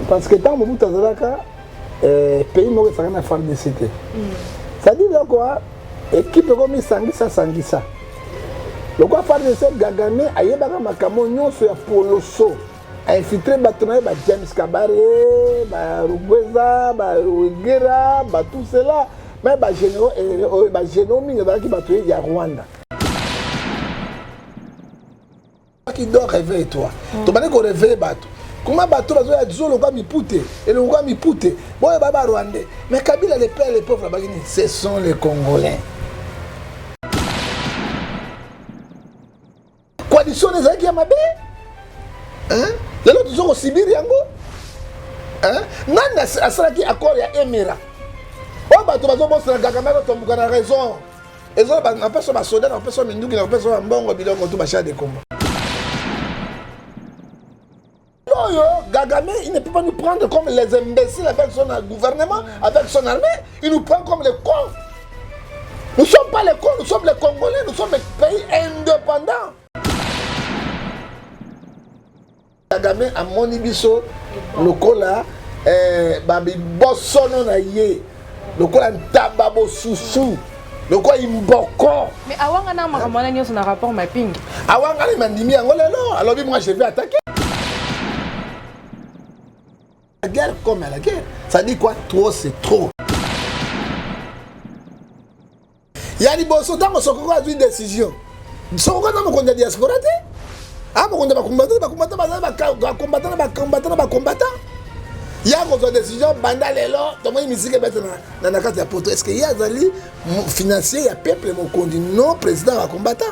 Parce que ntango Mobutu azalaka, pays moko ezalaka na FARDC te. C'est-à-dire quoi? Équipe ekomi sangisa sangisa. Lokola FARDC, Kagame ayebaka makambo nyonso ya poloso, ainfiltré bato na ye, ba James Kabare, ba Rugweza, ba Wegera, ba tout cela. Mais bagénéraux, bagénéraux mingi ezalaki bato ya Rwanda qui dort, réveille-toi. Tobandi koréveille bato. Kuma bato bazoya zoloka mipute, elongoka mipute boyo ba barwandais. Mais Kabila, le père, les pauvres, abaki nini? Ce sont les Congolais. Coalition ezalaki ya mabe. Lelo tozo kosibiri yango. Nani asalaki accord ya Lemera oyo bato bazobosana? Kagame azotombuka na raison. Napesa basoda, napesa minduki, napesa bambongo, biloko tu, bachars de combat oyo. Kagame, il ne peut pas nous prendre comme les imbéciles avec son gouvernement, avec son armée. Il nous prend comme les cons. Nous ne sommes pas les cons, nous sommes les Congolais, nous sommes un pays indépendant. Kagame amoni biso lokola babibosono na ye, lokola ntaba bosusu, lokola imboko. Mais awanga na makambo wana nyonso na rapport mapping. Awangani, mandimi yango lelo. Alobi: "Moi, je vais attaquer la guerre comme à la guerre." Ça dit quoi? Trop, c'est trop. Ya liboso, ntango Sokoko azwi décision, Sokoko aza mokonzi ya diaspora te, a mokonzi ya bacombattant. Bacombattant bazali bacombattant na bacombattant na bacombattant. Ya kozwa décision, banda lelo tomoni misike ebete na kati ya poto. Est ce que ye azali financier ya peuple mokonzi, non président ya bacombattant?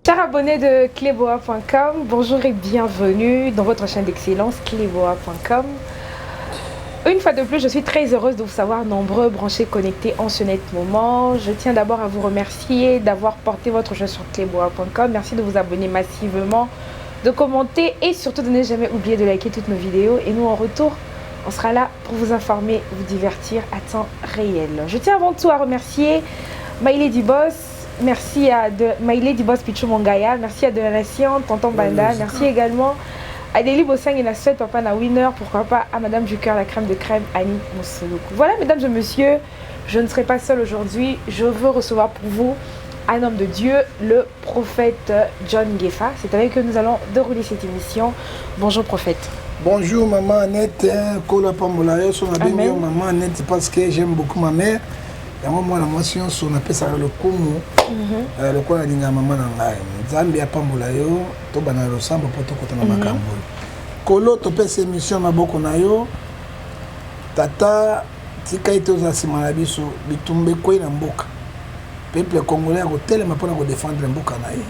Chers abonnés de Cléboa.com, bonjour et bienvenue dans votre chaîne d'excellence Cléboa.com. Une fois de plus, je suis très heureuse de vous savoir nombreux branchés, connectés en ce net moment. Je tiens d'abord à vous remercier d'avoir porté votre choix sur Cléboa.com. Merci de vous abonner massivement, de commenter et surtout de ne jamais oublier de liker toutes nos vidéos. Et nous, en retour, on sera là pour vous informer, vous divertir à temps réel. Je tiens avant tout à remercier My Lady Boss. Merci à My Lady Boss Pichou Mongaya. Merci à De la Nation, Tonton Banda. Merci également à Deli Bossang et la Suède, Papa na Winner. Pourquoi pas à Madame du Cœur, la crème de crème, Annie Moussouloukou. Voilà, mesdames et messieurs, je ne serai pas seule aujourd'hui. Je veux recevoir pour vous un homme de Dieu, le prophète John Ngefa. C'est avec eux que nous allons dérouler cette émission. Bonjour, prophète. Bonjour, maman Annette, Kola Pambola yo. So nabengi yo maman Annette parce que j'aime beaucoup ma mère. Yango mwana mwasi nyonso napesaka lokumu lokola nalingaka mama na ngai. Nzambe apambola yo. Tobanda na losambo mpo tokota na makambo oyo. Kolo, topesa émission maboko na yo. Tata, tika ete ozala nsima na biso. Bitumba ekwei na mboka, peuple congolais akotelema mpona kodéfendre mboka na ye.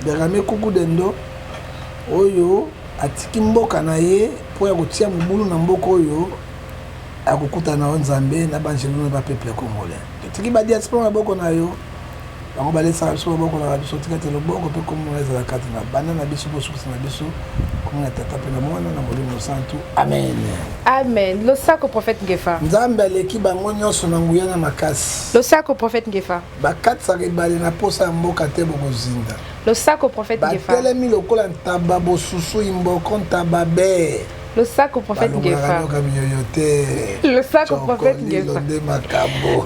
Kagame kuku dendo oyo atiki mboka na ye mpo ya kotia mobulu na mboka oyo, akokutana na yo Nzambe na banjelu na bapeuple congolais. Totiki badiaspora maboko na yo. Bango balesaka biso, babokolaka biso. Tika te loboko mpe komona ezala kati na banda na biso, bosukisa na biso komona Tata mpe na Mwana na Molimo Santu. Amen. Amen. Losako, prophète Ngefa. Nzambe aleki bango nyonso na nguya na makasi. Losako, prophète Ngefa. Bakatisaka ebale na posa ya mboka te, bokozinda. Losako, prophète Ngefa. Batelemi lokola ntaba bosusu, imboko ntaba be. Losako, prophète Ngefa. Nyoka miyoyo te. Losako, prophète Ngefa. Nde makambo.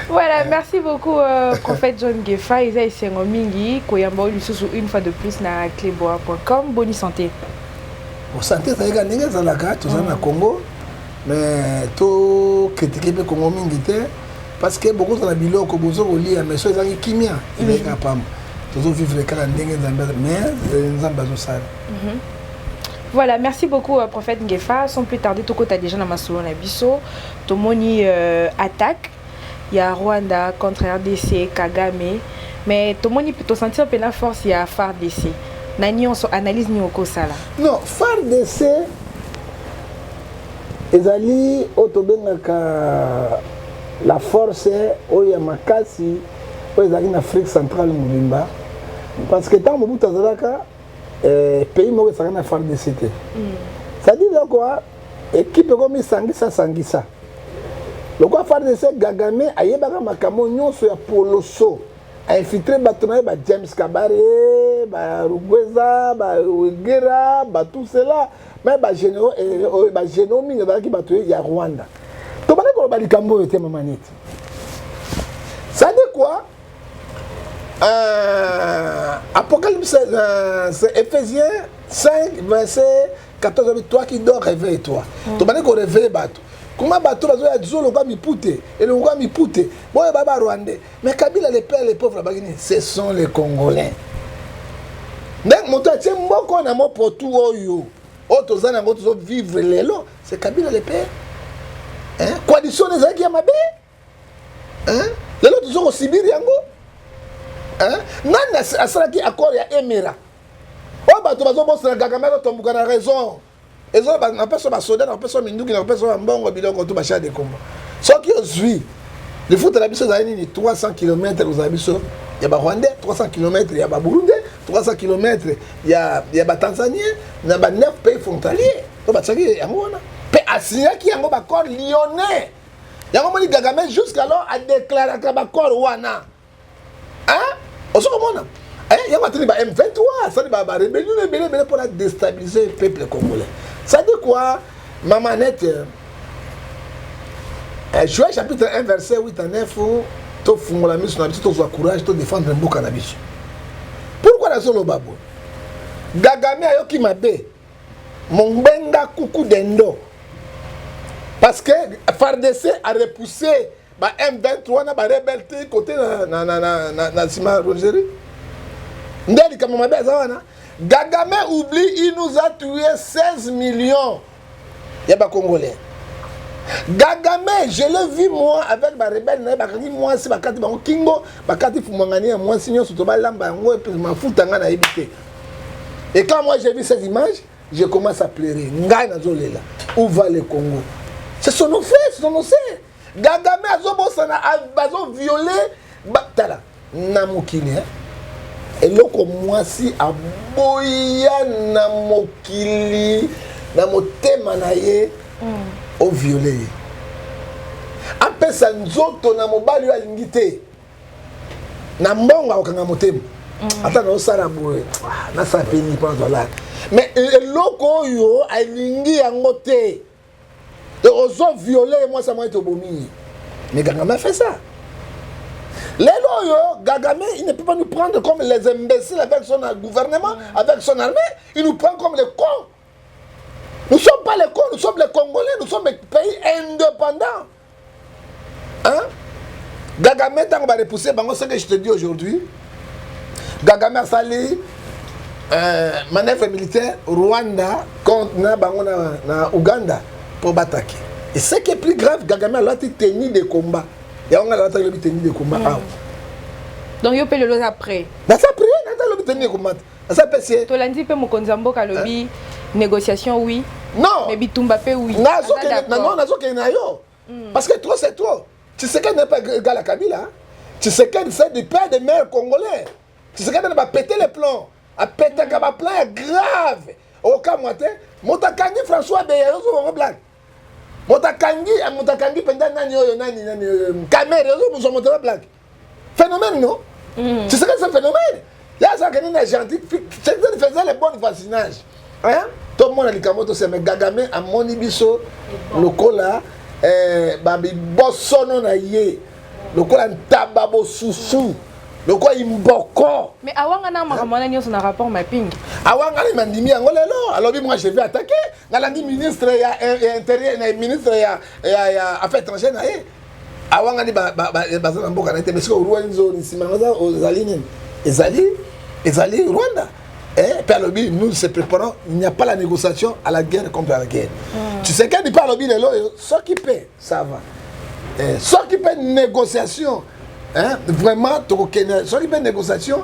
Voilà, merci beaucoup, prophète John Ngefa. Eza esengo mingi koyamba oyo lisusu une fois de plus na cleboa.com. Bonne santé. Bon, santé ezalika ndenge ezalaka. Toza na Congo, mais tocritiquer mpe Congo mingi te, parce que bokozala biloko bozo kolia, mais so ezangi kimia, ezali kaka pamba. Tozovivre kaka ndenge Nzambe, mais Nzambe azosala. Voilà, merci beaucoup, prophète Ngefa. Sans plus tarder, tokota déjà na masolo na biso. Tomoni attaque ya Rwanda contre RDC, Kagame. Mais tomoni to sentir pe na force ya FARDC. Na nyonso, analyse ni okosala? Non, FARDC ezali oyo tobengaka la force oyo ya makasi. Oyo ezalaki na Afrique centrale mobimba, parce que ntango Mobutu azalaka, pays moko ezalaka na FARDC te. C'est-à-dire quoi? Équipe ekomi sangisa sangisa lokola FARDC. Kagame ayebaka makambo nyonso ya poloso, ainfiltré bato na ye, ba James Kabare, barugweza, bawegera, batout cela. Mais bagénéraux, bagénéraux mingi ezalaki bato ya Rwanda. Tobandi koloba likambo oyo te, mama neti. Ça dit quoi? Apocalypse, c'est Éphésiens 5 verset 14: toi qui dors, réveille-toi. Tobandi koréveille bato. Kuma bato bazoya zoloka mipute, elongoka mipute boyo ba Barwandais. Mais Kabila le père, les pauvres abaki nini? Ce sont les Congolais. Ndenge moto atie mboka na mopotu oyo, oyo toza nango, tozovivre lelo, c'est Kabila le père, hein? Coalition ezalaki ya mabe, hein? Lelo tozo kosibiri yango, hein? Nani asalaki accord ya Lemera oyo bato bazobosana? Kagame azotombuka na raison. Ezo napesa basoda, napesa minduki, napesa bambongo, biloko to bachars de combat. Soki ozwi lifuta na biso ezali nini? 300 km kozala biso ya Barwandais, 300 km ya Baburundais, 300 km ya Batanzanien na ba 9 pays frontalier to batiaki yango wana. Mpe asignaki yango baaccord lyonnais. Yango moni Kagame jusqu'alors adéclaraka baaccord wana, hein? Ozo komona yango atindi ba M23, asali barébellion ebele ebele mpona déstabiliser peuple congolais. Ça dit quoi, mama net? Joël chapitre 1 verset 8 à 9. Tofungola miso na biso, tozwa courage, todéfendre mboka na biso. Pourquoi nazoloba boye? Kagame ayoki mabe mongbenga kuku dendo, parce que FARDC a repoussé ba M23 na barebelle te côté na nsima Rwenzori. Nde likambo mabe aza wana. Kagame oublie, il nous a tué 16 millions ya Bacongolais. Kagame, je l'ai vu moi avec barebelle na ye, bakangi mwasi, bakati bango kingo, bakati fumangani ya mwasi nyonso, to balamba yango mafuta, ngai nayebi te. Et quand moi j'ai vu cette image, je commence à pleurer. Ngai nazolela: où va le Congo? Ce sont nos frères, ce sont nos sœurs. Kagame azobosana, bazoviole. Tala na mokili, eloko mwasi aboya na mokili na motema na ye, oviole ye, apesa nzoto na mobali oyo alingi te na mbongo, akokanga motema. Ata naosala boye, nasala peni mpo nazwalaka, mais eloko oyo alingi yango te, ozoviole ye, mwasi amoi ete obomi ye. Mais Kagame a fait ça. Lelo oyo Kagame, il ne peut pas nous prendre comme les imbéciles avec son gouvernement, avec son armée. Il nous prend comme les cons. Nous ne sommes pas les cons, nous sommes les Congolais, nous sommes un pays indépendant, hein? Kagame, ntango barepousser bango, ce que je te dis aujourd'hui, Kagame asali manœuvre militaire Rwanda contre na bango na Uganda mpo batake. Et ce qui est plus grave, Kagame alati tenue de combat. Yango nga nalataki lobi tenue de combat awa. Donc yo mpe lelo oza prêt? Naza prêt, naza lobi tenue de combat, naza pesi ye. Tolandi mpe mokonzi ya mboka alobi négociation oui. Non. Mais bitumba mpe oui. Non, nazokende na yo parce que trop c'est trop. Tshisekedi n'est pas égal à Kabila. Tshisekedi, c'est du père de mère congolais. Tshisekedi na bapéter les plombs, apetaka baplan ya grave. Okamwa te, moto akangi François Beya, ozobongo blague. Moto akangi, moto akangi mpenza nani oyo, nani nani, Kamerhe, ozobozwa moto na blague. Phénomène, non? Tshisekedi, c'est phénomène. Ye azalaka nini na gentil. Tshisekedi faisait le bon voisinage, hein? Tomona likambo toseme. Kagame amoni biso lokola babibosono na ye, lokola ntaba bosusu, lokola imboko. Mais awanga na makambo wana nyonso na rapport mapping. Awangani, mandimi yango lelo. Alobi: moi je vais attaquer. Nalandi ministre ya intérieur na ministre ya affaires étrangères na ye. Awangani baza na mboka na ye te. Mais soki Rwenzori, nsima yango ezali nini? Ezali Rwanda. Mpe alobi: nous se préparons, il n'y a pas la négociation à la guerre contre la guerre. Tshisekedi mpe alobi lelo oyo, soki mpe ça va, soki mpe négociation, hein, vraiment tokokende. Soki mpe négociation,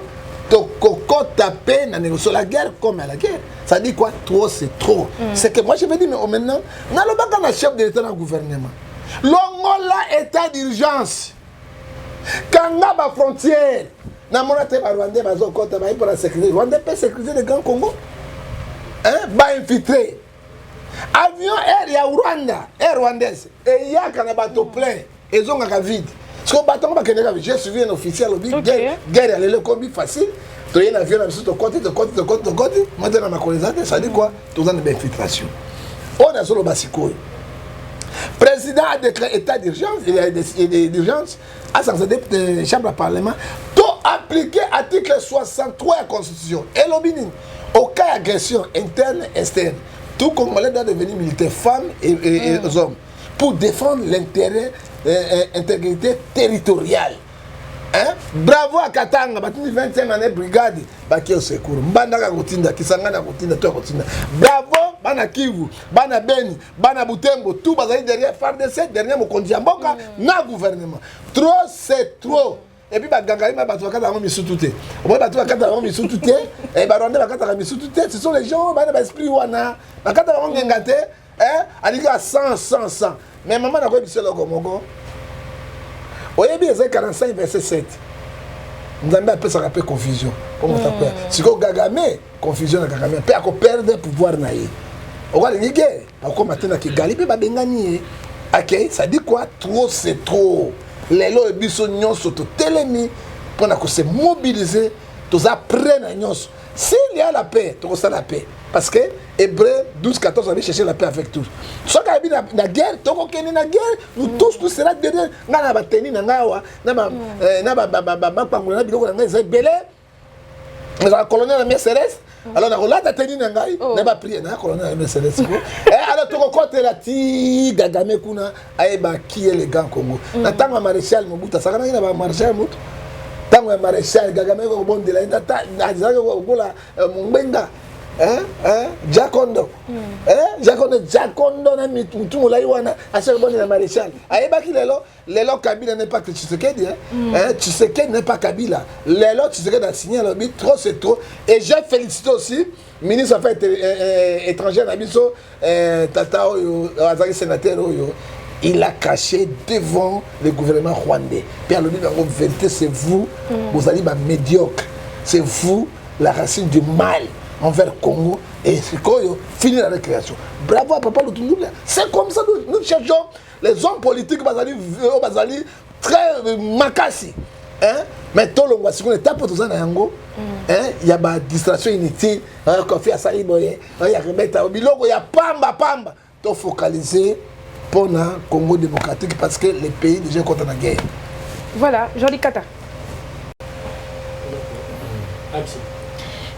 tokokota mpe na négociation, la guerre comme à la guerre. Ça dit quoi? Trop c'est trop. C'est que moi je vais dire, mais maintenant nalobaka na chef de l'État, na gouvernement: longola état d'urgence. Kanga bafrontière. Namona te Barwandais bazokɔta, bayi mpona sécurité. Rwandais mpe sécurité de Grand Congo, hein? Bainfiltré avion air ya Rwanda, Air Rwandaise, eyaka na bato plein, ezongaka vide. Siko bato yango bakendeka. J'ai suivi un officier alobi: "Guerre ya lelo ekomi facile. Toye na avion na biso, tokoti, tokoti, tokoti, tokoti, mo te na makolo eza te." Ça dit quoi? Toza na bainfiltration. Oyo nazoloba sikoyo, président a déclaré état d'urgence, d'urgence, asangisa de chambre ya parlement to appliquer article 63 ya constitution. Elobi nini? Au cas agression interne, externe, tout Congolais doit devenir militaire, femmes et hommes, pour défendre l'intérêt, intégrité territoriale, hein? Bravo à Katanga, batindi 25 année brigade, baki au secours. Mbandaka kotinda, Kisangani kotinda, to kotinda. Bravo bana Kivu, bana Beni, bana Butembo, tout bazali derrière FARDC, derrière mokonzi ya mboka na gouvernement. Trop, c'est trop. Et puis bagangalima, bato bakataka yango misutu te. Omoi bato bakataka yango misutu te, Barwandais bakataka misutu te. Ce sont les gens bana baesprit wana, bakataka yango ngenga te. Alingi a 100 100 100. Mais mama, nakoyebi biso eloko moko. Oyebi eza 45 verset 7, Nzambe apesaka mpe confusion mpo moto akoya. Sikoyo Kagame, confusion na Kagame mpe akoperdre pouvoir na ye. Oko alingi guerre, akokoma te na Kigali mpe babengani ye, akei. Ça dit quoi? Trop, c'est trop. Lelo oyo biso nyonso totelemi mpona kose mobiliser, toza prêt na nyonso. S'il y a la paix, tokosala paix, parce que Hébreu 12 14 abi chercher la paix avec tous. Soki ayebi na guerre, tokokende na guerre. Nous tous, nous sera derrière. Ngai na bateni na ngai awa, na bapangola na biloko na ngai eza ebele. Ezala colonel na MCRS, alors nakolata teni na ngai na baprière na colonel na MCRS. Alors tokokotela ti Kagame kuna ayeba qui est le Grand Congo. Na ntango ya maréchal Mobutu, asakanaki na bamaréchal Mobutu. Ntango ya maréchal Kagame kobondela, azalaki kokola mongbenga Jakondo, Jakondo, Jakondo na mutu molai wana asaki bondela maréchal. Ayebaki lelo, lelo Kabila n'est pas que Tshisekedi, hein? Tshisekedi n'est pas Kabila. Lelo Tshisekedi a signé, alobi trop, c'est trop. Et j'ai félicité aussi ministre affaires étrangères na biso, tata oyo azalaki sénateur oyo. Il a caché devant le gouvernement rwandais puis alobi bango vérité: c'est vous, vous allez bamédiocre, c'est vous la racine du mal envers Congo. Et sikoyo fini la récréation. Bravo à papa Lutundula. C'est comme ça, nous, nous cherchons les hommes politiques bazali oyo bazali très makasi, hein? Mais tolongwa sikoyo etape toza na yango, hein? Ya badistraction inutile, Kofi asali boye, ya kobeta biloko ya pamba pamba. Tofocaliser mpona Congo démocratique, parce que le pays déjà ekɔta na guerre. Voilà, Joli Kata.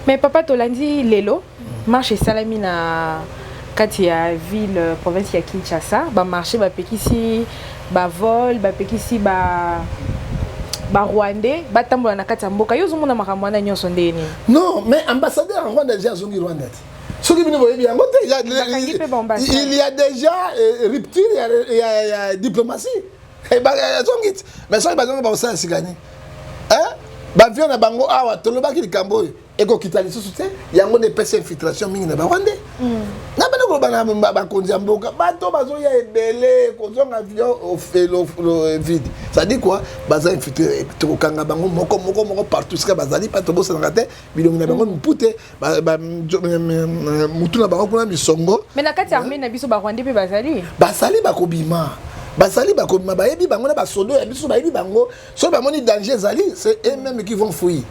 Mais papa, tolandi lelo marche esalami na kati ya ville province ya Kinshasa. Bamarché, bapekisi bavol, bapekisi ba Barwandais batambola na kati ya mboka. Yo ozomona makambo wana nyonso ndenge nini? Non, mais ambassadeur ya Rwanda déjà azongi Rwanda te. Soki bino boyebi yango te, Bakangi mpe baambassade. il y a déjà rupture ya diplomatie. Azongi te. Mais soki bazongi, bakosala sika nini? Hein? Baavion na bango awa, tolobaki likambo oyo ekokita lisusu te. Yango nde epesi infiltration mingi na Barwandais. Na bana koloba na bakonzi ya mboka, bato bazoya ebele, kozonga avion vide, ça dit quoi? Baza infiltré. Tokokanga bango moko moko moko partout sika bazali pa. Tobosanaka te bilongi na bango, mipu te, mutu na bango kuna misongo. Mais na kati ya armée na biso, Barwandais mpe bazali. Basali bakobima, basali bakobima. Bayebi bango na basodo ya biso, bayebi bango. Soki bamoni danger ezali, c'est eux-mêmes qui vont fuir.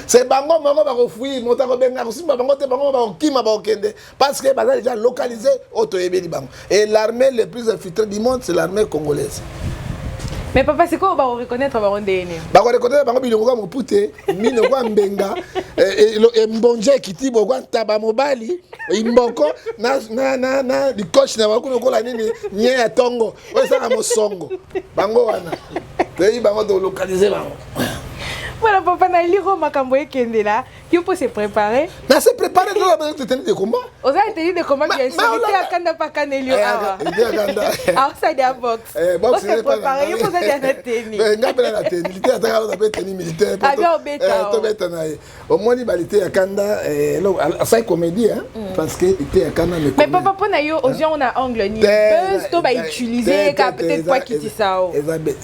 C'est bango moko bakofuir. Moto akobenga kosimba bango te. Bango bakokima, bakokende, parce que baza déjà localisé oyo toyebeli bango. Et l'armée le plus infiltrée du monde, c'est l'armée congolaise. Mais papa, sikoyo bakoreconnaître bango ndenge nini? Bakoreconnaître bango bilongo kwa mopu te, mino kwa mbenga, embonje ekiti bokwa ntaba mobali imboko na likoshi na bango kuna okola nini nye ya ntongo oyo esaka mosongo. Bango wana toyebi bango, tolocaliser bango. Voilà, papa, na liro makambo ekendela. Yo mpo se préparer. Na se préparer, toza tenue de combat. Oza tenue de combat, bien sûr. Te akanda pa kaneli yo awa. Aosali ya boxe. Ose préparer, yo mpo oza dia na tenue. Nga mpe na tenue te, ataka oza mpe tenue militaire. Abi obeta. Tobeta na ye. Omoni balite ya kanda, asali comédie, parce que lite ya kanda. Mais papa, mpo na yo, ozwi yango na angle nini? Buzz to bautiliser ka peut-être po akitisa o?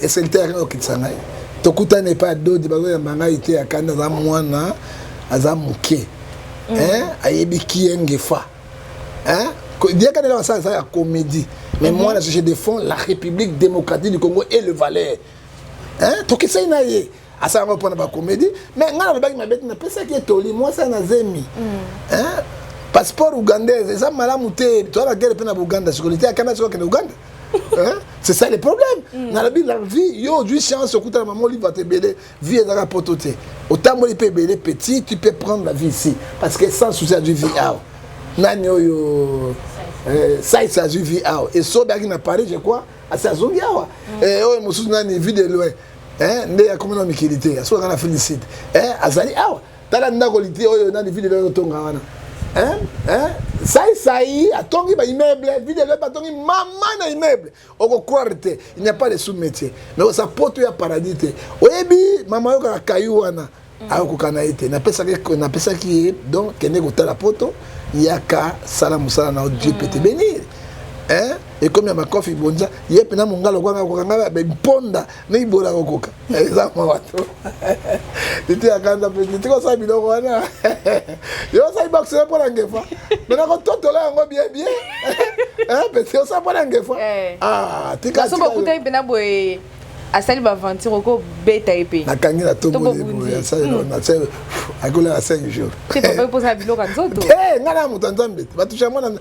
Ese lite ya kanda okitisa ngai. Tokutani epai ya Dodi, bazoyamba ngai te. Ya kanda aza mwana, aza moke, ayebi kiengefa diaka nde basala eza ya comédie. Mais moi, je défends la République démocratique du Congo et le valeur. Tokesai na ye, asala yango mpona bacomédie. Mais ngai nalobaki mabe te, napesaki etoli mwasi na zemi. Passeport ougandaise eza malamu te, toza na guerre mpe na Bouganda. Sikoyo te akanda, sikoyo akende Uganda. Hein? C'est ça le problème. Nalobi la vie, yo ozwi chance okutana mama Olive, bato ebele, vie ezalaka poto te. Otamboli mpe ebele, petit, tu peux prendre la vie ici. Parce que sans souci azwi vie awa. Nani oyo Saïs azwi vie awa. Esobe na Paris, je crois, asi azongi awa. Oyo mosusu nani, Vie de loin. Nde akomi na mikili te, asokaka na félicite. Azali awa. Tala ndako liti oyo nani, Vie de loin otonga wana. Sai atongi baimmeuble, Vie de loin batongi mama na immeuble, okocroire te, il n'y a pas de sous métier. Mais osa poto ya paradis te. Oyebi mama oyokaka kayu wana, ayokoka na ye te. Napesaki ye donc kende kotala poto, yaka sala mosala na yo, Dieu peut te bénir. Ekomi ya makofi bonza ye mpena mongala okwanga kokanga mponda neibola kokoka, eza mawa. To lite ya kanda mpe tika osala biloko wana. Yo osali boxe mpo na ngefa, me nakototola yango bien bien. Pesi osala mpo na ngefa. Tika okutaki mpena boye, asali baventure, okobeta ye mpe? Nakangi na tomboli boye, akola na 5 jours. Mpoza biloko ya nzoto. Te, ngai na moto ya Nzambe te. Batusha mwana.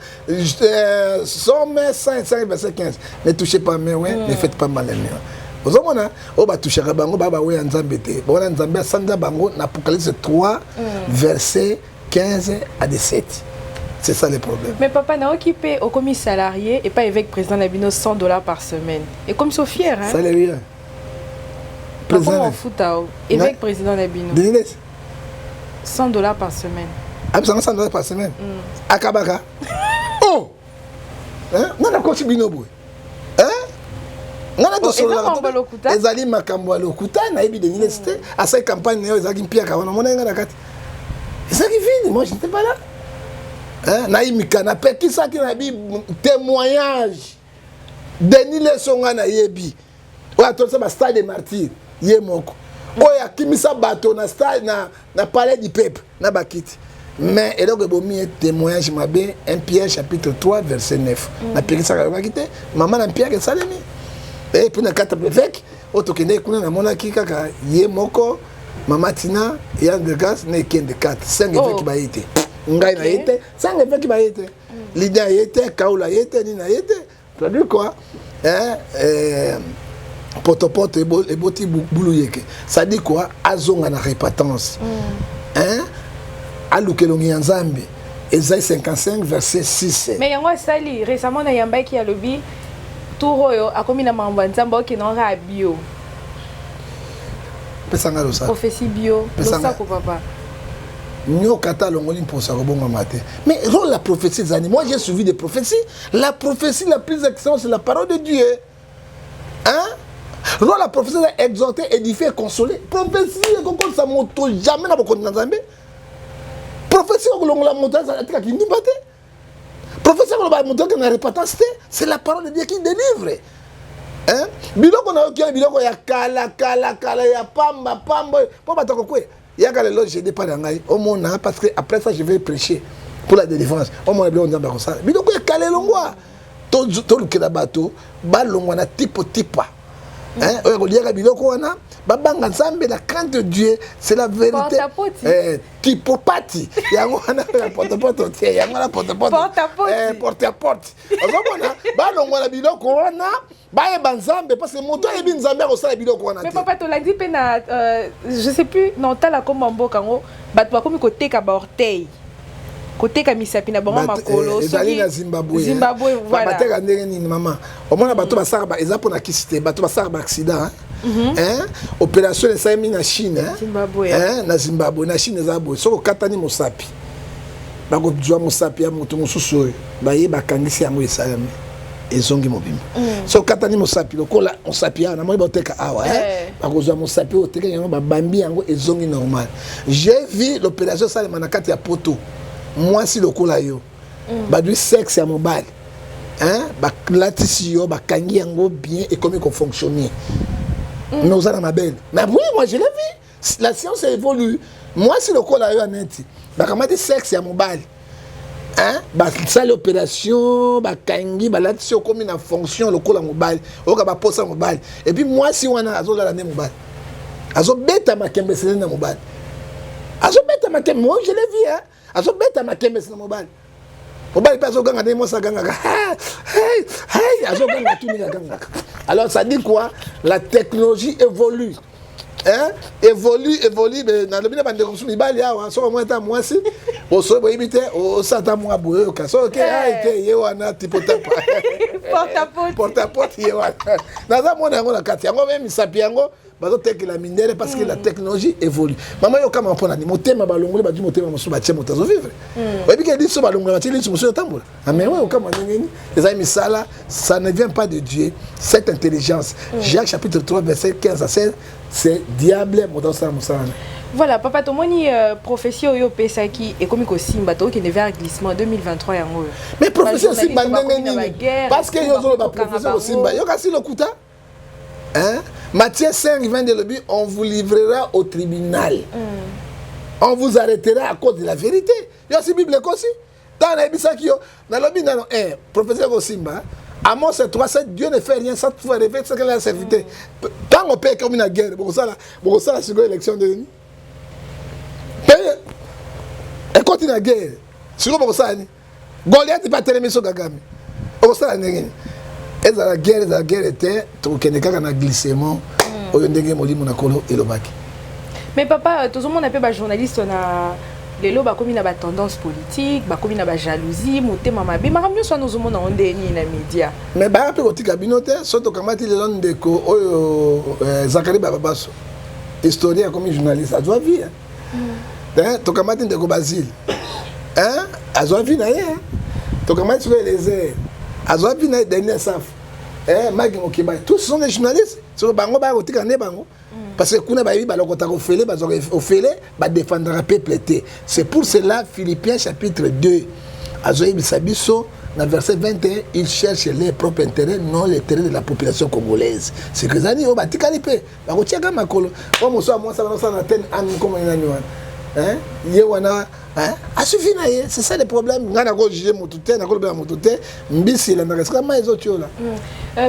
Psaume 105 verset 15: ne touchez pas mes oints, ne faites pas mal à mes oints. Ozomona oyo batushaka bango baa bawe ya Nzambe te. Bona Nzambe asanza bango na Apocalypse 3 verset 15 à 17. C'est ça le problème. Mais papa, naoki mpe okomi salarié et pas évêque président na bino, 100 $ par semaine, ekomi so fier, hein? Salarié? Président ofuta o évêque président na bino. Denis. 100 $ par semaine. Abisanga 100 $ par semaine. Akabaka oh, nga nakosi bino boye, nga na tosololaka, ezali makambo ya lokuta. Nayebi Denis te. Asali campagne na yo, ezalaki mpiaka wana, omona nga na kati, ezalaki vide. Moi, je n'étais pas là. Nayimika, napekisaki na bi témoignage. Denis Leso, nga nayebi oyo atolisa bastade de martyr ye moko, oyo akimisa bato na stade, na palais du peuple na bakiti. Mais eloko ebomi ye, témoignage mabe. 1 Pierre chapitre 3 verset 9. Napekisaka, yokaki te. Mama na mpiaka esalemi. Et puis na kati ya évêque oyo tokendeki kuna, namonaki kaka ye moko, mama Tina ya Andregas na ekende 4 5 évêque baye te. Ngai na ye te, 5 évêque baye te, leader ye te, Kaula ye te, nini na ye te. C'est-à-dire quoi, hein? Potopoto eboti bulu yeke. Ça dit quoi? Azonga na repentance, hein? Aluka elongi ya Nzambe. Esaïe 55 verset 6. Mais yango asali récemment, na yambaki, alobi tour oyo akomi na makambo ya Nzambe, okende kaka bio. Pesanga losako. Prophétie bio. Losako, papa. Nyoka ata alongoli mposo, akobongama te. Mais rôle la prophétie ezali, moi j'ai suivi des prophéties. La prophétie la plus excellente, c'est la parole de Dieu, hein? Rôle la prophétie eza exhorter, édifier, consoler. Prophétie ekokolisa moto jamais na bokonzi na Nzambe. Prophétie okolongola moto atikaki ndumba te. Prophétie akoloba moto ake na repentance te. C'est la parole de Dieu qui délivre, hein? Biloko nayoki oyo, biloko ya kala kala kala, ya pamba pamba, mpo bato akokweya. Yaka lelo jeudi mpa na ngai, omona, parce que après ça je vais prêcher pour la délivrance. Omona biloko Nzambe akosala. Biloko ya kala elongwa. Tolukela bato balongwa na tipo tipa oyo koliaka biloko wana, babanga Nzambe. La crainte de Dieu, c'est la vérité. Tipopati yango wana, potopoto te, yango wana potopoto, porte à porte. Ozomona, balongwa na biloko wana, bayeba Nzambe, parce que moto ayebi Nzambe akosala biloko wana. Mais papa, tolandi mpe na je sais plus na otala komba mboka yango, bato bakomi koteka baorteil, koteka misapi na bango, makolo. Ezali na Zimbabwe. Zimbabwe, voilà. Bateka ndenge nini, mama? Omona bato basalaka, eza mpona kisi te. Bato basalaka baaccident. Hein? Opération esalemi na Chine, hein? Zimbabwe. Hein? Na Zimbabwe, na Chine eza boye: soki okatani mosapi, bakozwa mosapi ya moto mosusu oyo baye bakangisi yango, esalemi, ezongi mobimba. Soki okatani mosapi lokola mosapi awa, namoni baoteka awa, hein? Bakozwa mosapi oyo otekaki yango, babambi yango, ezongi normal. J'ai vu l'opération esalema na kati ya Poto. Mwasi lokola yo, badwi sexe ya mobali, hein? Balatisi yo, bakangi yango bien, ekomi kofonctionner. Mais oza na mabele. Mais oui, moi je l'ai vu, la science évolue. Mwasi lokola yo, aneti bakamati sexe ya mobali, hein? Basali opération, bakangi, balatisi, okomi na fonction lokola mobali, oyoka baposa mobali. Et puis mwasi wana azolala nde mobali, azobeta makembesele na mobali, azobeta makembe. Moi je l'ai vu, hein? Azobeta makembese na mobali, mobali mpe azoganga ndenge mwasi agangaka. Hey, hey, azoganga tu ndenge agangaka. Alors ça dit quoi? La technologie évolue, hein? Évolue, évolue. Mais nalobi na bandeko mosusu mibali awa, soki omoni ata mwasi osoki boyebi te, osala ata mwa boye, oyoka soki oke ai te, ye wana tipotapa. Porte à porte. Porte à porte, ye wana naza mona yango na kati yango. Me misapi yango bazotekela mindele parce que la technologie évolue. Mama, yokama mpona ni motema balongoli, bazwi motema mosusu batie, moto azovivre. Oyebi ke liso balongola, batie liso mosusu, otambola. Mais oyo okama ndenge nini? Ezali misala, ça ne vient pas de Dieu, cette intelligence. Jacques chapitre 3 verset 15 à 16, c'est diable moto azosala mosala na. Voilà papa, tomoni prophétie oyo opesaki ekomi kosimba. Tokokende vers glissement 2023 yango oyo. Mais prophétie osimba ndenge nini? Parce que yo ozoloba prophétie osimba, yoka si lokuta, hein? Matthieu 5, 20 elobi: on vous livrera au tribunal, on vous arrêtera à cause de la vérité. Yo si Bible ekosi. Ntango nayebisaki yo, nalobi nano 1 prophétie ekosimba. Amos 3, 7: Dieu ne fait rien sans toutefois révéler ce qu'il a servité. Ntango mpe ekomi na guerre, bokosala, bokosala sikoyo élection ndenge nini? Mpe ekoti na guerre sikoyo, bokosala nini? Goliath mpe atelemi so Kagame, okosala ndenge nini? Ezala guerre, ezala guerre te, tokokende kaka na glissement oyo ndenge molimo na Kolo elobaki. Mais papa, tozomona mpe bajournaliste na lelo bakomi na batendance politique, bakomi na bajalousie, motema mabe, makambo nyonso wana ozomona ngo nde nini na média? Mais baya mpe kotika bino te. So tokamati lelo ndeko oyo Zakari Bababaso, historien akomi journaliste, azwa vie. Tokamati ndeko Basile, azwa vie na ye. Tokamati sikoyo Elezer, azwa vie na ye. Dernier saf Maki Mokeba, tous sont des journalistes. Soko bango baya kotika nde bango, parce que kuna bayebi balokotaka ofele, bazwaka ofele, badefendraka peuple te. C'est pour cela Philippiens chapitre 2 azoyebisa biso na verset 21: il cherche les propres intérêts, non l'intérêt de la population congolaise. C'est que ezali oyo batikali mpe bakotiaka makolo. Oyo mosu amwasa banosala na tene ani komoni nani wana, ye wana asufi na ye. C'est ça le problème. Ngai nakojuge motu te, nakolobela motu te. Mbisi elandaka esika mai ezotiola.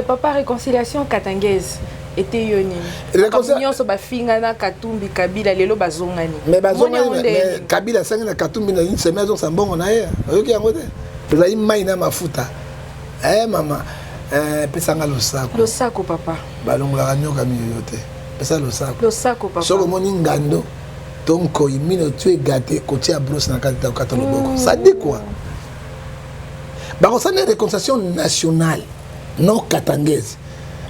Papa, réconciliation katangaise ete yo nini? Nyonso bafingana, Katumbi, Kabila, lelo bazongani. Mais bazongani, mais Kabila asangi na Katumbi na une semaine, azongisa mbongo na ye. Oyoki yango te? Ezali mai na mafuta. Mama, pesanga losako. Losako papa. Balongolaka nyoka miyoyo te. Pesa losako. Losako papa. Soki omoni ngando to nkoi mino tu egate, kotia brosse na kati, okata loboko. Ça dit quoi? Bakosala réconciliation nationale, non katangaise.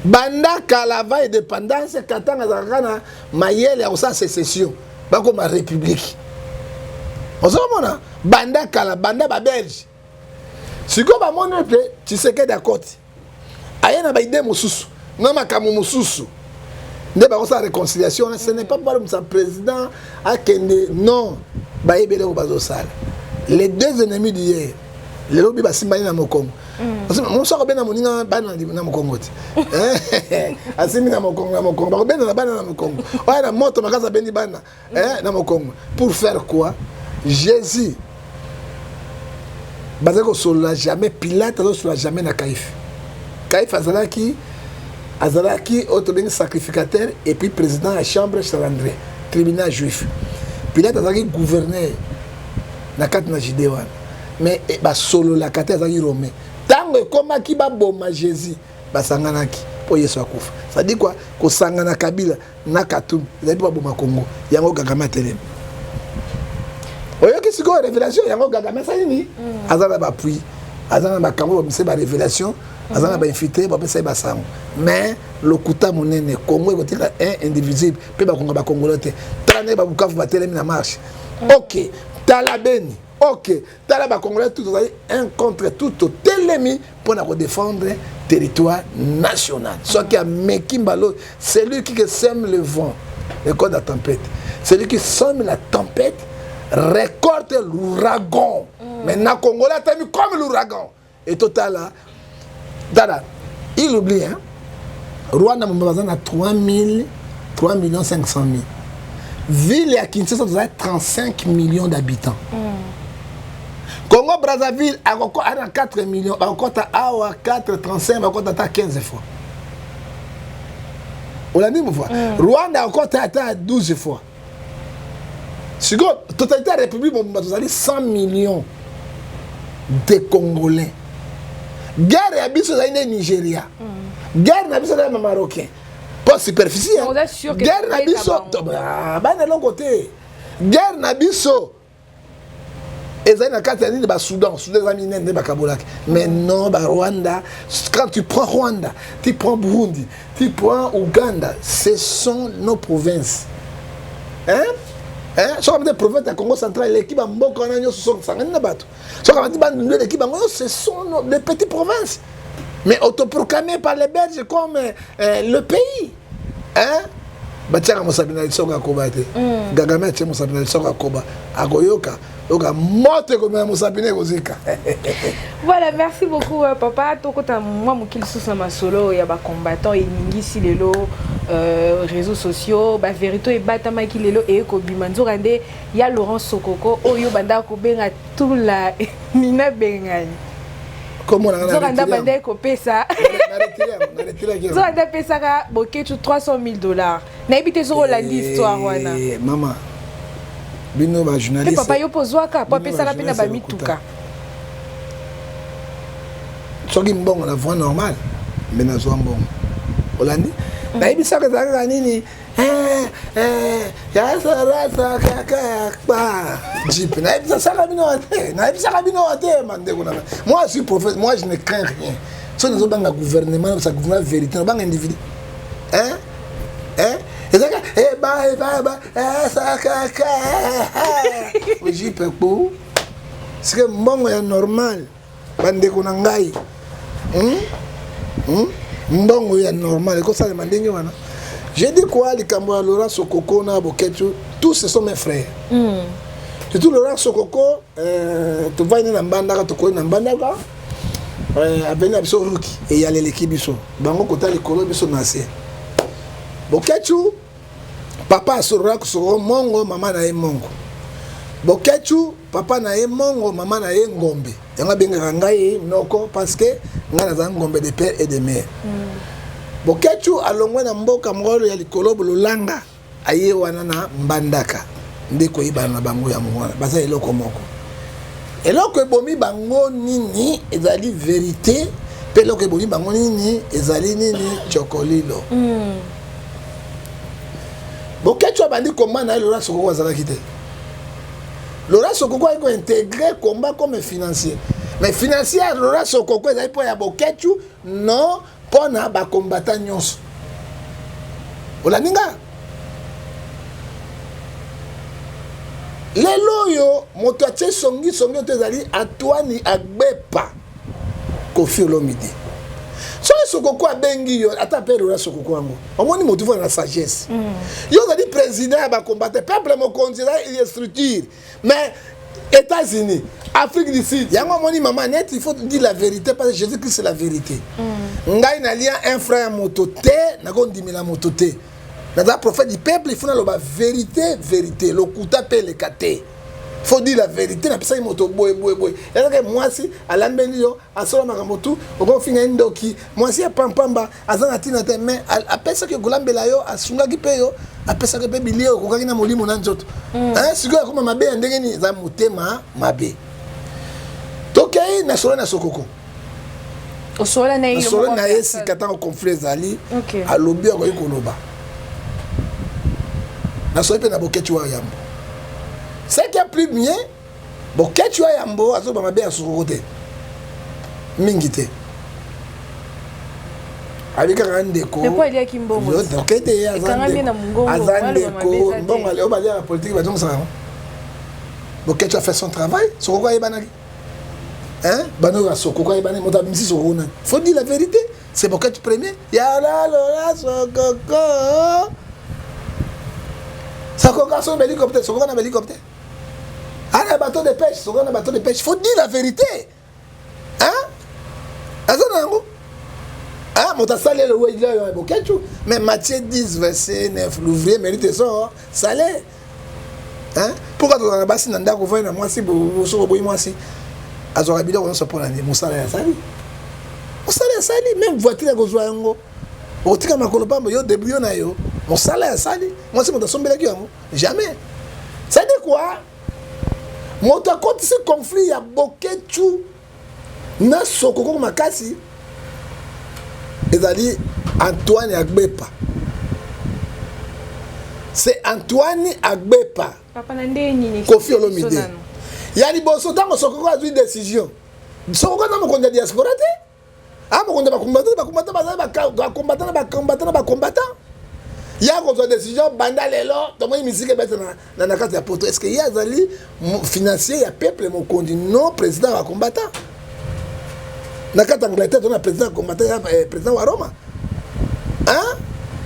Banda kala, avant indépendance, Katanga azalaka na mayele ya kosala sécession, bakoma république. Ozomona, banda kala, banda babelge. Sikoyo bamoni mpe Tshisekedi akoti, aye na baidées mosusu na makambo mosusu nde bakosala réconciliation wana. Ce n'est pas balomisa président akende, non. Bayebi eloko bazosala. Les deux ennemis d'hier, lelo bi basimbani na mokongo. Mosu akobenda moninga bana na mokongo te, asimbi na mokongo, na mokongo, bakobenda na bana na mokongo. Oyo na moto makasi abendi bana na mokongo pour faire quoi? Jésus bazali kosolola jamais. Pilate azosolola jamais na Kaïphe. Kaïphe azalaki oyo tobengi sacrificateur et puis président ya chambre Sanhédrin, tribunal juif. Pilate azalaki gouverneur na kati na Judée wana, mais basololaka te, azalaki romain. Ntango ekomaki baboma Jésus, basanganaki mpo Yesu akufa. C'est-à-dire quoi? Kosangana Kabila na Katumbi ezali mpo baboma Kongo. Yango Kagame atelemi. Oyoki sikoyo révélation? Yango Kagame asali nini? Aza na bapui, aza na makambo bamise barévélation. Aza na bainfiltré, bapesa ye basango. Mais lokuta monene, Congo ekotika un indivisible mpe bakonga bakongolo te. Tala ndenge babukavu batelemi na marche. Ok, tala Beni, ok, tala bacongolais tout tozali un contre tout, totelemi mpo na kodéfendre territoire national. Soki ameki mbalo, celui qui sème le vent récolte la tempête, celui qui sème la tempête récolte l'ouragan. Maintenant congolais atemi comme l'ouragan. Et totala tala, il oublie, hein? Rwanda moma baza na 3000, 3 millions 500 000. Ville ya Kinshasa tozali 35 millions d'habitants. Congo Brazzaville akoko ana 4 millions, bakokɔta awa 4 35, bakokɔta ata 15 fois. Olandi mofoi mm. Rwanda akokɔta ata 12 fois. Sikoyo totalité ya république mobimba tozali 100 millions de Congolais. Guerre ya biso ezali nde Nigeria. Guerre na biso ezali na Marocain mpo superficie. Guerre na biso bana eloko te. Guerre na biso ezali na kati ya nini? Basoudan, Soudan eza minene nde bakabolaki. Mais non, barwanda, quand tu prends Rwanda, tu prends Burundi, tu prends Ouganda, ce sont nos provinces, hein? Hein? Soki amati province ya Congo central eleki bamboka wana nyonso, soki sangani na bato, soki amati Bandundu eleki bango nyonso. Ce sont les petites provinces, mais autoproclamées par les Belges comme le pays, hein? Batiaka mosapi na lisoko akoba te. Kagame atie mosapi na lisoko akoba, akoyoka yoka moto ekomela mosapi na ekozika. Voilà, merci beaucoup papa. Tokota mwa moki lisusu na masolo ya bacombattant. Eningisi lelo réseaux sociaux, bavérité ebatamaki lelo eye kobima. Nzoka nde ya Laurent Sokoko oyo bandaka kobenga tula nina bengani, nzoka nde bandaki kopesa, nzoka nde apesaka Boketu 300 000 $. Nayebi te soki olandi histoire wana. Mama, bino bajournaliste. Papa, yo mpo ozwaka po apesaka mpe na bamituka. Soki mbongo na voie normale, mbe nazwa mbongo. Olandi, nayebisaka ezalaka kaka nini, yasarasa kaka yakpa jeep. Nayebisaka bino te, nayebisaka bino te, mandeko na moi, je suis prophète, moi je ne crains rien. So nazobanga gouvernement, nabisa gouvernement vérité, nabanga individu, hein? Hein? Ezalaka eba eba eba esakaka jeep po sike mbongo ya normal. Bandeko na ngai, Mbongo ya normal ekosalema ndenge wana. J'ai dit quoi? Likambo ya Laurent Sokoko na Boketu, tous ce sont mes frères. Surtout Laurent Sokoko, tovandi na Mbandaka, tokoli na Mbandaka, aveni na biso ruki eyaleleki biso bango kota likolo, biso na se. Boketu, papa asololaka Sokoko mongo, mama na ye mongo. Boketu, papa na ye mongo, mama na ye ngombe. Yango abengaka ngai noko, parce que ngai naza ngombe de père et de mère. Boketu alongwe na mboka moko ya likolo bololanga, aye wana na Mbandaka nde koyebana na bango. Yango wana baza eloko moko. Eloko ebomi bango nini? Ezali vérité. Mpe eloko ebomi bango nini? Ezali nini? Chokolilo. Boketu abandi komba na ye, Laurent Sokoko azalaki te. Laurent Sokoko ayaki kointégrer combat comme financier, mais financier ya Laurent Sokoko ezali mpo ya Boketu, non mpo na bakombata nyonso. Olandi nga? Lelo oyo moto atie songisongi oyo to ezali Antoine Agbepa Kofi Olomide. Soki Sokoko abengi yo, ata mpe Laurent Sokoko yango, omoni motu fo na sagesse. Yo ozali président ya bakombate, peuple mokonzi, eza structure, mais États-Unis, Afrique du Sud, yango omoni mama net, il faut dire la vérité, parce que Jésus Christ, c'est la vérité. Ngai nalia un frère ya moto te, nakondimela moto te. Naza prophète du peuple, il faut naloba vérité, vérité. Lokuta mpe eleka te, faut dire la vérité. Napesaki moto boye boye boye, ezaka mwasi alambeli yo, asola makambo tu, okofinga ye ndoki, mwasi ya pampamba, aza na ntina te. Mais apesaki kolambela yo, asungaki mpe yo, apesaki mpe bilie okokaki na molimo na nzoto. Sikoyo akoma mabe ya ndenge nini? Eza motema mabe. Tokei na solo na Sokoko. Osola na ye? Solo na ye sika ntango conflit ezali, alobi, akoki koloba. Nasoli mpe na Boketi wa Yambo. Ce qui est plus bien, Boketi wa Yambo azoba mabe ya Sokoko te mingi te. Abi kaka ndeko. Mais po aliaki mbongo. Okete ye aza Ekangami ndeko. na mongongo, Aza waloba mabe ndeko eza te. mbongo oyo balia na politique, bazongisaka yango. Boketshu a fait son travail. Sokoko ayebanaki, hein, bano ya Sokoko ayebani. Moto abimisi Sokoko nani? Faut dire la vérité, c'est Boketshu premier. Yalalola Sokoko, Sokoko asomba hélicoptère, Sokoko na hélicoptère, ana bateau de pêche, Sokoko na bateau de pêche. Faut dire la vérité, hein, aza na yango. Ah, moto asali ele oyo Boketshu. Mais Matthieu 10 verset 9, l'ouvrier mérite son salaire, hein. Pourquoi tozala na basi na ndako, ovai na mwasi, soki oboyi mwasi azwaka biloko nyonso? Mpo na nini? Mosala ya asali, mosala ya asali. Même voiture ya kozwa yango, okotika makolo pamba, yo débrouille yo na yo. Mosala ya asali, mwasi moto asombelaki yango jamais. Ça dit quoi? Moto akotisi conflit ya Boketshu na Sokoko makasi ezali Antoine Agbepa. C'est Antoine Agbepa. Papa, na nde nini? Kofi Olomide ya liboso. Ntango Sokoko azwi décision, Sokoko aza mokonzi ya diaspora te, a mokonzi ya bacombattant. Bacombattant bazali bacombattant na bacombattant na bacombattant. Ya kozwa décision, banda lelo tomoni misike ebete na kati ya Poto. Est ce que ye azali financier ya peuple mokonzi? Non, président ya bacombattant na kati ya Angleterre tona président ya combattant ya président wa Roma, hein?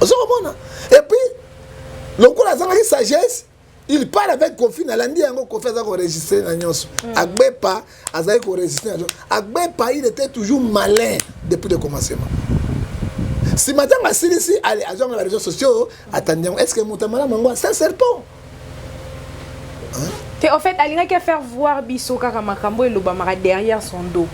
Ozo komona. Et puis lokola azangaki sagesse, il parle avec Kofi. Nalandi yango, Kofi aza koenregistrer na nyonso. Agbepa azali koenregistrer na nyonso. Agbepa, il était toujours malin depuis le commencement. Nsima ntango asilisi, ale azwanga na baréseaux sociaux, atandi yango. Est ce que moto malamu yango? C'est un serpent. Te, en fait alingaki faire voir biso kaka makambo elobamaka derrière son dos,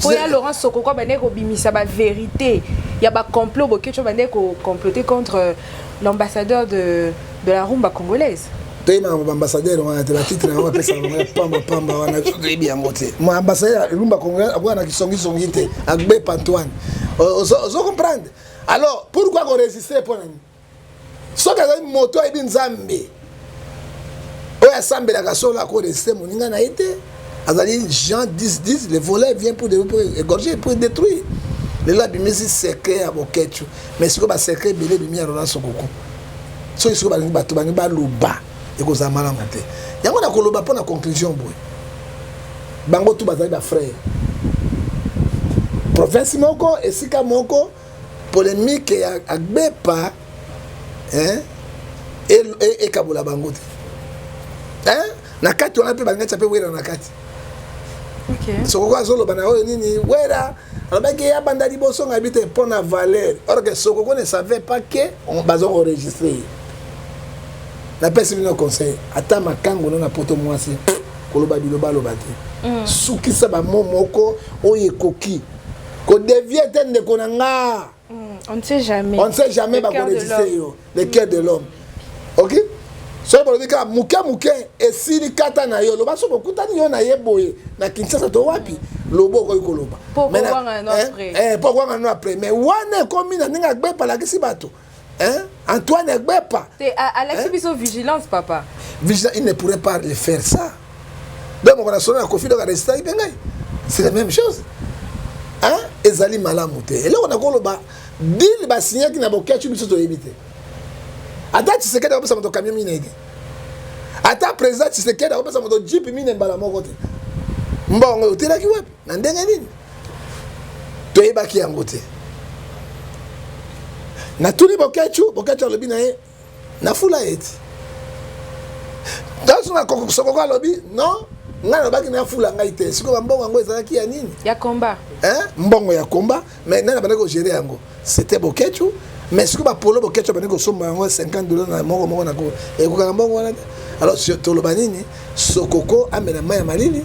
po ya Laurent Sokoko abandaki kobimisa bavérité ya bacomplot. Boketshu bandaki kocomploter contre l'ambassadeur de la rumba congolaise. Toyebaka baambassadeur wana te. Batitre yango bapesaka bango ya pamba pamba wana, toyebi yango te. Mo ambassadeur ya rumba congolaise akoka na kisongisongi te. Agbepa Antoine, ozo comprendre? Alors pourquoi koenregistrer? Mpo nani? Soki azali moto ayebi Nzambe oyo asambelaka solo, akoenregistrer moninga na ye te. Azali Jean 10 10, le voleur vient pour égorger, pour détruire. Lelo abimisi secret ya Boketshu, mais sikoyo basecret ebele ebimi ya Laurent Sokoko. Soki sikoyo balingi, bato balingi baloba, ekozala malamu te. Yango na koloba mpo na conclusion boye: bango tu bazali bafrère, province moko, esika moko. Polémique ya Agbepa, hein, ekabola bango te, hein? Na kati wana mpe balingi tia mpe Wera na kati. Sokoko azoloba na oyo nini, Wera alobaki ye abanda liboso, ngabi te mpo na valeur. Or que Sokoko ne savait pas que baza enregistrer ye. Napesi bino conseil: ata makango no na Poto, mwasi koloba biloba aloba te. Sukisa bamo moko oyo ekoki kodévier te, ndeko na nga. On ne sait jamais. On ne sait jamais. Le cœur de Bakoenregistrer l'homme. yo, le cœur de l'homme. Ok, soki balobi kaka moke moke, esili. Kata na yo, loba. So bokutani yo na ye boye na Kinshasa to wapi, loba, okoki koloba. Po Mais kowanga no hein, après. Po kowanga no après. Mais wana ekomi na ndenge Agbepa alakisi bato, hein? Antoine Agbepa. Te, alakisi biso vigilance, papa. Vigilant, il ne pourrait pas le faire ça. Donc moko na solo na Kofi, donc aenregistraki mpe ngai, c'est la même chose, hein? Ezali malamu te. Eloko nakoloba, deal basignaki na Boketshu, biso toyebi te. Ata Tshisekedi akopesa moto camion minei te, ata président Tshisekedi akopesa moto jeep mine mbala moko te. Mbongo otelaki wapi, na ndenge nini? Toyebaki yango te. Natuni Boketshu, Boketshu alobi na ye nafula ye ti ntanso na Sokoko alobi non, ngai nalobaki nafula ngai te. Sikoyo bambongo yango ezalaki ya nini? Ya combat. Hein? Mbongo ya combat, mais nani abandaki kogérer yango? C'était Boketshu. Mais sikoyo bapolo Boketshu abandaki kosomba yango 50 $ na moko moko na ekokaka mbongo wana te. Alors toloba nini? Sokoko amela mai ya malili,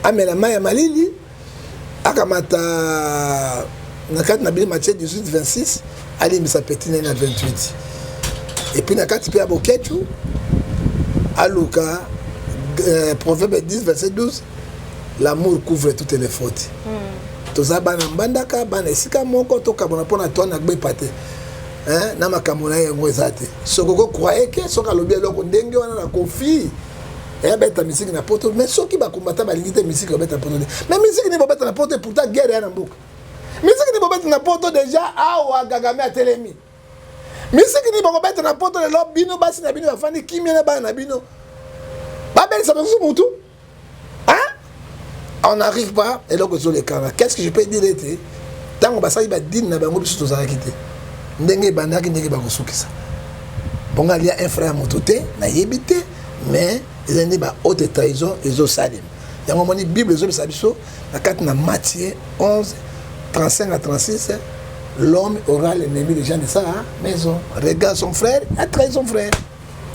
amela mai ya malili, akamata na kati na bino Matthieu 18 26, alimbisa petit nani na 28. Et puis na kati mpe ya Boketshu, aluka Proverbe 10 verset 12, l'amour couvre toutes les fautes. Toza bana Mbandaka, bana esika moko, tokabona mpo na toa na gbepa te, hein? Na makambo na ye yango eza te. Sokoko croye ke soki alobi eloko ndenge wana na Kofi, Eyabeta misiki na poto, mais soki bakombata balingi te misiki babeta na poto te. Mais misiki nini babeta na poto? Pourtant guerre ya na mboka. Misiki nini babeta na poto? Déjà awa Kagame atelemi. Misiki nini bakobeta na poto lelo? Bino basi na bino bafandi kimia na bana na bino, babelisa basusu mutu. On n'arrive pas. Eloko ezolekana, qu'est-ce que je peux dire? Ete ntango basali badine na bango, biso tozalaki te. Ndenge ebandaki, ndenge bakosukisa bongo, alia un frère ya moto te, nayebi te. Mais eza nde bahaute trahison ezosalema. Yango omoni, Bible ezobisa biso na kati na Matthieu 11, 35 à 36: l'homme aura l'ennemi des gens de sa maison. Regarde, son frère a trahi son frère.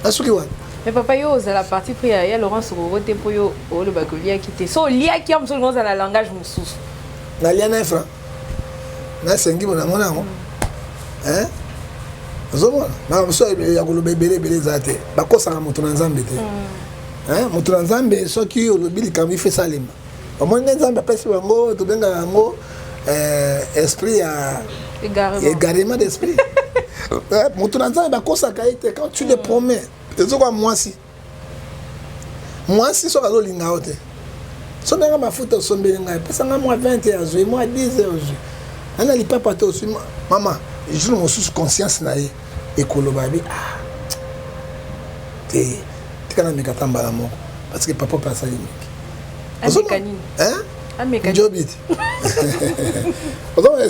Asuki wana. Mais papa, yo ozala parti pris ya Laurent Sokoko te, mpo yo olobaki oliaki te. So oliaki ya mosusu, olingi ozala langage mosusu. Nalia na franc, nasengi bo nango nango. Ozomona, makambo mosusu ya koloba ebele ebele eza te. Bakosaka moto na Nzambe te. Moto na Nzambe, soki olobi likambo, ife esalema. Omoni nde Nzambe apesi bango, tobengaka yango esprit ya égarement d'esprit. Moto na Nzambe, bakosaka ye te. Quand tu le promets, ezokwa mwasi. Mwasi soki azolinga yo te, sombelanga mafuta, osombeli ngai, pesanga mwa 20, azwi mwa 10, ozwi ana lipapa te, ozwi mama. Jour mosusu conscience na ye ekoloba bi: "Ah te, tika nameka ata mbala moko, parce que papa mpe asali mingi." Njobi te,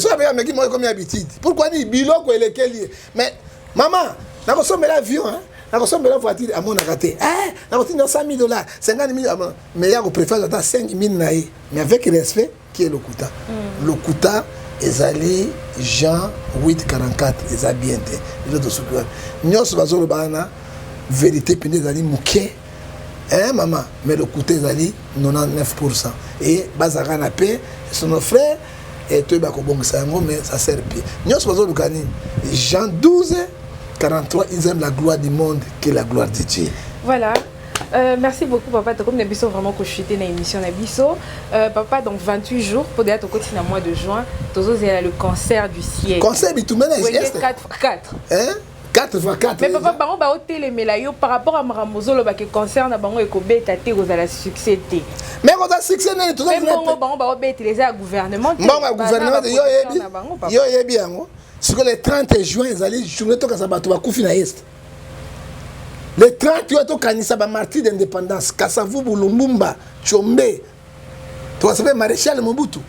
so abe ameki moko, ekomi habitude. Pourquoi? Nini biloko elekeli ye. Mais mama, nakosombela avion, nakosombela voiture, amonaka te. Nakotinda 100 000 dollars, 50 000, mais ya kopréfère ata 5 000 na ye, mais avec respect. Qui est lokuta? Lokuta ezali Jean 8, 44, eza bien te. Lelo tosuki wana. Nyonso bazoloba wana, vérité mpenza ezali moke, hein, mama, mais lokuta ezali 99. Et bazalaka na paix, sont nos frères, et toyeba kobongisa yango, mais ça sert bien. Nyonso bazoluka nini? Jean 12, 43: ils aiment la gloire du monde que la gloire de Dieu. Voilà. Merci beaucoup papa. Comme na biso vraiment kochuter na émission na biso. Papa, donc 28 jours pour déjà tokoti na mois de juin, tozozela le concert du siècle. Concert bitumba na 4 4. Hein, 4 fois 4. Mais papa, bango baotelemela yo par rapport à makambo ozolobaki, concert na bango ekobeta te, kozala succès te. Mais koza succès nini? Mbongo bango baobetela eza ya gouvernement te. Mbongo ya gouvernement te, yo oyebi, yo oyebi yango. Sikoyo le 30 juin ezali journée tokasa bato bakufi na Est. Le 30 oyo, tokanisa bamartyrs d'indépendance: Kasavubu, Lumumba, Tshombe, tokasa mpe maréchal Mobutu,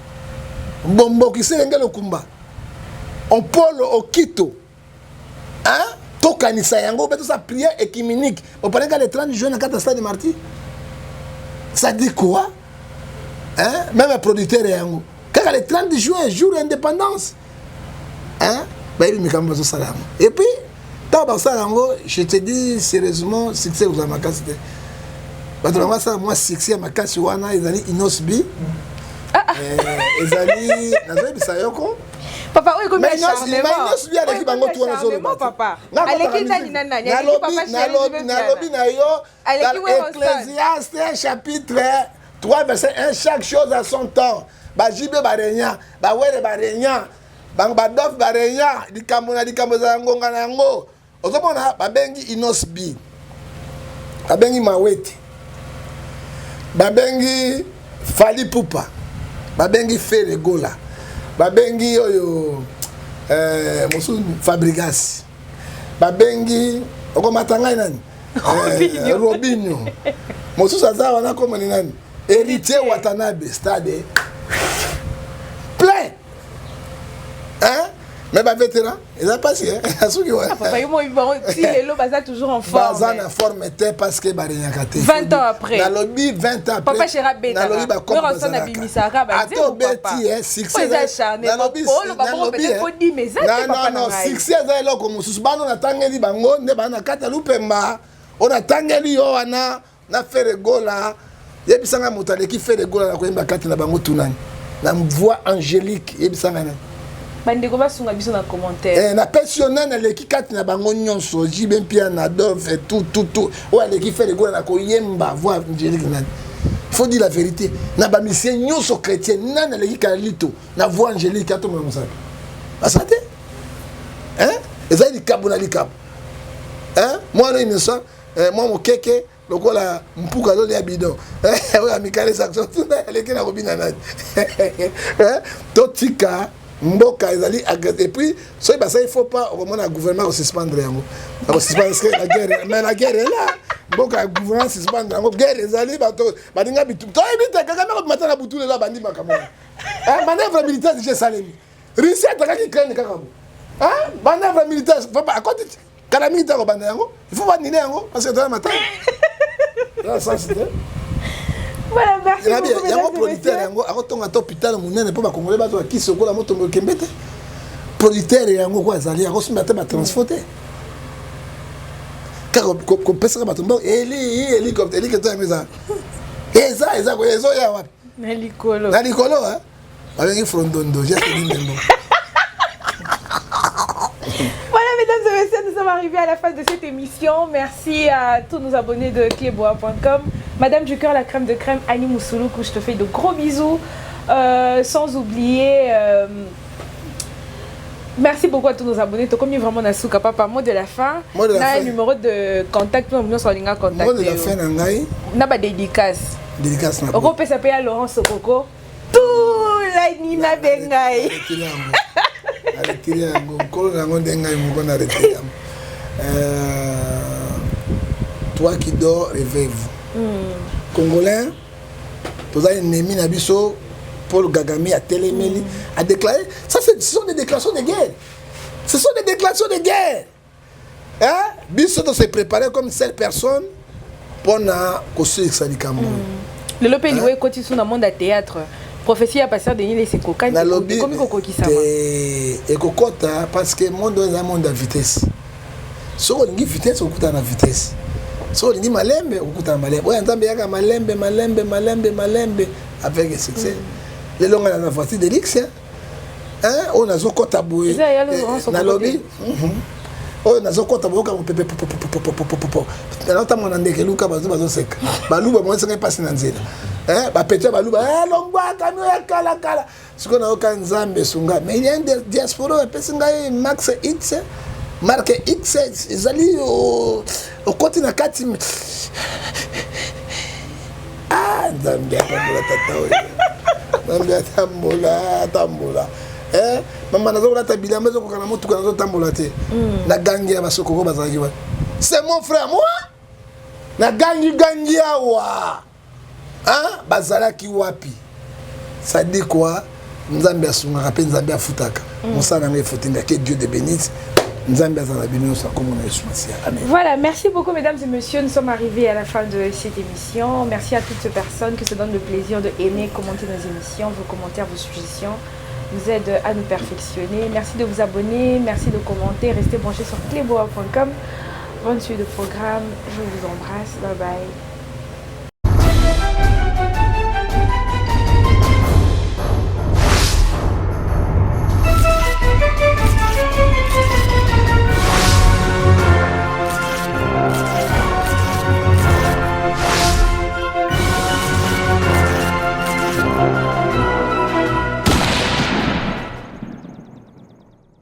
Bomboki Selenge Lokumba, Opolo Okito, hein? Tokanisa yango mpe tosala prière œcuménique. Opaneka le 30 juin na kati ya stade Martyr, ça dit quoi, hein? Même producteur yango kaka le 30 juin, jour indépendance, hein? Bayebi mikambo bazosala yango. Et puis ntango basala yango, je te dis sérieusement, succès kozala makasi te. Bato bango basala mwa succès ya makasi wana ezali Innoss'B. Ezali, nazoyebisa yoko. Papa, oyo ekomi. Innoss'B aleki bango tu wana. Ozoloba, aleki nani na nani? Nalobi na yo, Ecclésiaste chapitre 3, verset 1: chaque chose à son temps. Bajibe barenya, bawere barenya, bango badof barenya, likambo na likambo ezala ngonga na yango. Ozomona, babengi Innoss'B, babengi Mawete, babengi Fally Ipupa, babengi Ferre Gola, babengi oyo mosusu Fabregas, babengi okomata ngai nani, Robinho, mosusu aza wana komoni nani, Héritier Watanabe. Stade plein, hein? Mais bavétéran eza mpasi, asuki. Lelo baza toujours en forme. Baza na forme te, parce que barenyaka te. 20 ans après. Nalobi 20 ans après. Papa Chéra. Nalobi. Ata obeti succès, non, succès eza eloko mosusu. Bano natangeli bango nde baa na kati ya lupemba oyo natangeli yo wana na Ferre Gola. Yebisanga moto aleki Ferre Gola na koyemba kati na bango tunani na voix angélique. Yebisanga nani? Bandeko basunga biso na commentaire. Napesi yo nani aleki kati na bango nyonso: JB Mpiana, Adolphe, tout, tout, tout. Oyo aleki Ferre Gola na koyemba voix angélique, nani? Faut dire la vérité. Na bamusicien nyonso chrétien, nani aleki Kalito na voix angélique? Atomona mosaka asa te. Ezali likabo na likabo. Mwana innocent, mwa mokeke. Lokola mpuka azolia bidon oyo ya Mikale Saxon, tuna aleki na kobina nani. Totika mboka ezali. Et puis soki basali faux pas, okomona gouvernement kosuspendre yango, akosuspendre parce que la guerre, mais la guerre est là. Mboka ya gouvernement suspendre yango, guerre ezali. Bato baninga bitu, toyebi te. Kagame akobima ta na butu lelo, abandi makambo wana. Manœuvre militaire déjà esalemi. Russie atakaki Ukraine kaka bo manœuvre militaire akoti kala mingi te. Akobanda yango, il faut banile yango parce que toza matanga sens te. Voilà, merci beaucoup. Yango producteur yango akotonga ta hôpital monene mpo bakongole bazwa kisi okola motombo okembe te. Producteur yango ko azali akosomba te batransport te, kaka kopesaka bato mbongo. Eli hélicoptère, hélicoptère yango eza ezoya wapi? Na likolo. Na likolo babengi frondondo jesendembo. Voilà, mesdames et messieurs, nous sommes arrivés à la fin de cette émission. Merci à tous nos abonnés de cléboa.com. Madame du cœur, la crème de crème, Annie Moussoulouk, je te fais de gros bisous. Sans oublier. Merci beaucoup à tous nos abonnés. Tokomi vraiment na suka, papa. Mot de la fin. Mot de la na fin. Numéro de contact pour nous solinga contact. Mot de la fin na ngai. Na ba dédicace. Dédicace na. Okopesa pe ya Laurent Sokoko. Tout la Nina Bengai. Naretire yango, nkolo na yango nde ngai moko na retire yango. Toi qui dors, réveille-vous. Congolais, toza ennemi na biso Paul Kagame atelemeli, a déclaré ça, ce sont des déclarations de guerre, ce sont des déclarations de guerre, hein? Biso to se préparer comme seule personne mpona kosilisa likambo. Lelo mpe liwa ekoti su na monde ya théâtre. Prophétie ya pasteur Denis Lessie ekokani. Nalobi ekomi kokokisama. Te, ekokɔta parce que monde oyo eza monde ya vitesse. Soki olingi vitesse, okokutana na vitesse. Soki olingi malembe, okokutana malembe. Oyo ya Nzambe eyaka malembe, malembe, malembe, malembe, avec succès. Lelo ngai naza voiture de luxe, hein, oyo nazokɔta boye. Eza ya Laurent Sokoko. Nalobi oyo nazokɔta boyoka mopepe popopopopopopo, nazotambola na ndeke luka bazo bazoseka. Baluba monisaka mpasi na nzela. Bapetro ya baluba, longwa camion ya kala kala. Sikoyo nayoka Nzambe esunga, mais il y a un diaspora oyo apesi ngai max x marque x ezali okoti na kati. Ah, Nzambe atambola, tata oyo Nzambe atambola, atambola. Mama, nazokolata bilamba ezokoka na motuka, nazotambola te. Nagangi ya basokoko bazalaki wana, c'est mon frère, moi nagangi gangi awa. Hein? Bazalaki wapi? Ça dit quoi? Nzambe asungaka mpe Nzambe afutaka. Mosala nanga efuti nga. Que Dieu te bénisse. Nzambe azala bino nyonso akomona Yesu Masiya, amen. Voilà, merci beaucoup, mesdames et messieurs. Nous sommes arrivés à la fin de cette émission. Merci à toutes ces personnes qui se donnent le plaisir de aimer, commenter nos émissions. Vos commentaires, vos suggestions nous aident à nous perfectionner. Merci de vous abonner, merci de commenter. Restez branchés sur cléboa.com. Bonne suite de programme. Je vous embrasse. Bye bye.